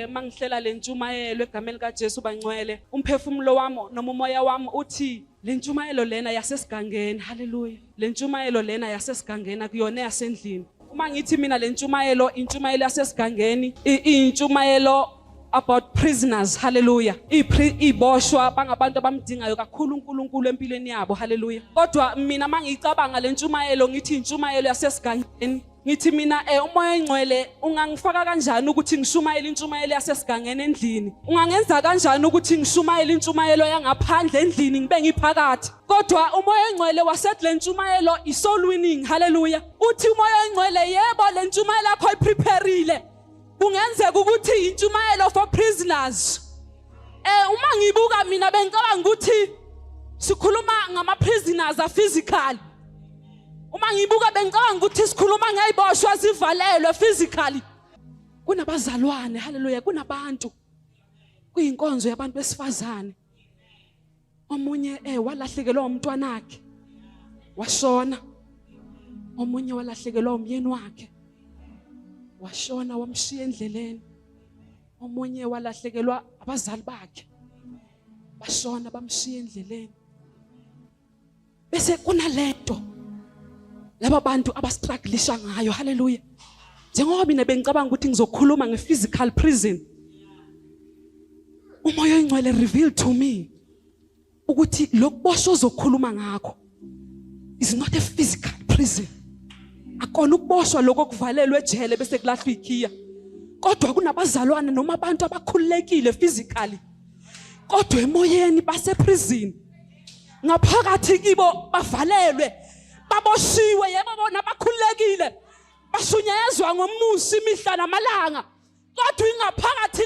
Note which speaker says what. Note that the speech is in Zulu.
Speaker 1: Mangihlela lentshumayelo egameni likaJesu bangcwele, umphefumulo wami noma umoya wami uthi lentshumayelo lena yasesigangeni. Haleluya. Lentshumayelo lena yasesigangeni, akuyona yasendlini. Uma ngithi mina lentshumayelo intshumayelo yasesigangeni, intshumayelo about prisoners. Haleluya. Iboshwa bangabantu abamdingayo kakhulu uNkulunkulu empilweni yabo. Haleluya. Kodwa mina mangiyicabanga lentshumayelo, ngithi intshumayelo yasesigangeni. Ngithi mina, umoya oyingcwele ungangifaka kanjani ukuthi ngishumayele intshumayelo yasesigangeni endlini? Ungangenza kanjani ukuthi ngishumayele intshumayelo yangaphandle endlini ngibe ngiphakathi? Kodwa umoya oyingcwele wasethi le ntshumayelo i-soul winning. Haleluya. Uthi umoya oyingcwele, yebo, le ntshumayelo yakho iprepareile. Kungenzeka ukuthi intshumayelo for prisoners. Uma ngibuka mina bengicabanga ukuthi sikhuluma ngama prisoners a physical. Uma ngibuka bengicabanga ukuthi sikhuluma ngeziboshwa zivalelwe physically. Kunabazalwane, haleluya, kunabantu kuyinkonzo yabantu besifazane. Omunye walahlekelwa umntwanakhe washona, omunye walahlekelwa umyeni wakhe washona, wamshiya endleleni, omunye walahlekelwa abazali bakhe bashona, bamshiya endleleni. Bese kunalento laba bantu abastrugglisha ngayo. Haleluya. Njengoba mina bengicabanga ukuthi ngizokhuluma nge-physical prison, umoya oyingcwele revealed to me ukuthi lokuboshwa ozokhuluma ngakho is not a physical prison. Akona ukuboshwa lokho kuvalelwe ejele bese kulahlwa ikhiya, kodwa kunabazalwane noma abantu abakhululekile physically, kodwa emoyeni baseprison. Ngaphakathi kibo bavalelwe, baboshiwe. Yebo, bona bakhululekile, bashunyezwa ngomusi imihla namalanga, kodwa ingaphakathi